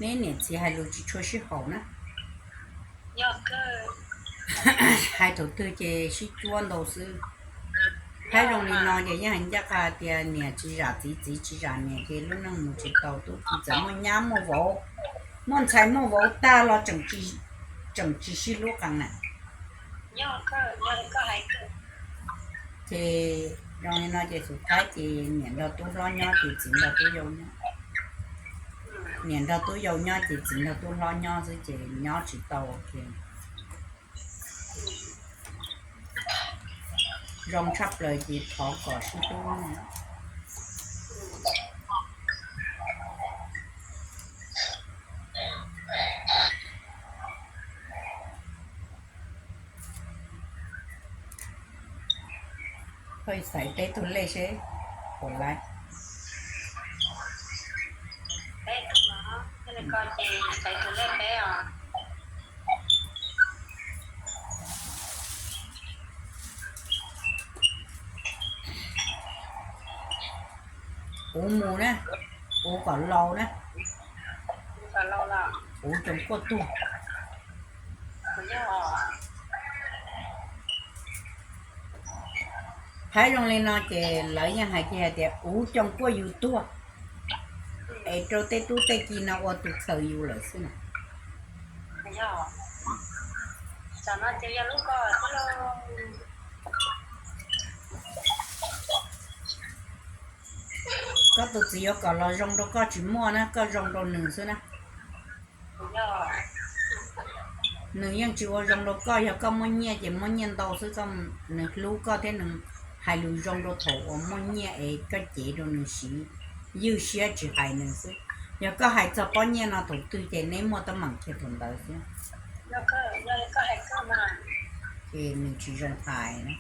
Neb niam txiv hais lus tsis tshua sib haum na. Hais thaum twg ces sib cuab ntau xwb. Phab zoo li no ces yeej hais ncaj qha tias niam tsis zam txiv, txiv tsis zam niam ces lub neej mus tsis tau. Tub ki txawm muaj nyab muaj vauv, muaj ntxhais muaj vauv tag los tseem tsis sib hlub qee na. Ces zoo li no ces xus thaib ces niam nrog tub hlob nyob ces txiv nrog tub yau nyob. Niam nrog tub yau nyob ces txiv nrog tub hlob nyob xwb ces nyob tsis tau. Zoo tshaj plaws ces thov kom sib hlub. Koj xaiv teb tug lej seb puas laib. Kuv mus na, kuv kom laus na, kuv coom kuaj tuag. Phab zoo li no ces lawv yeej hais kiag hais tias kuv coom kuaj yus tuag, es rau tej tub tej ki no ua tus khaws yus lawm xwb na. Koj tus txiv yuav kom los zoo rau koj tsis muaj na, koj zoo rau nws xwb na. Nws yeej tsis ua zoo rau koj, yog koj muaj nyiaj ces muaj nyiaj ntau xwb, nws hlub koj thiab nws hais lus zoo rau thaum uas muaj nyiaj es koj cev rau nws siv, ywj siab tsis hais nws xwb. Yog koj hais txog pob nyiaj no thaum twg ces neb muaj teeb meem kiag thaum ntawd xwb. Ces nws tsis zoo hais na.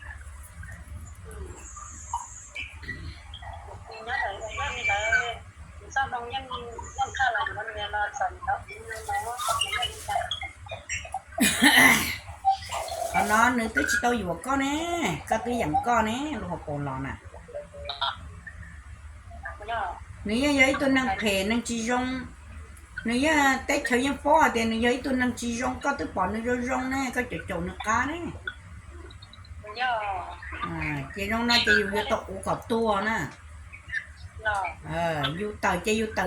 Qhov no nws twb tsis tau yuam koj ne, koj twb yeem koj ne, lub hauv paus los na. Nws yeej yog ib tug neeg phem, neeg tsis zoo. Nws yeej, teb chaws yeej paub hais tias nws yog ib tug neeg tsis zoo, koj twb pom nws zoo zoo ne, koj caum caum nws qab ne. Ces zoo no ces yus yuav tau ua kom tuag na. Yus tawm ces yus tawm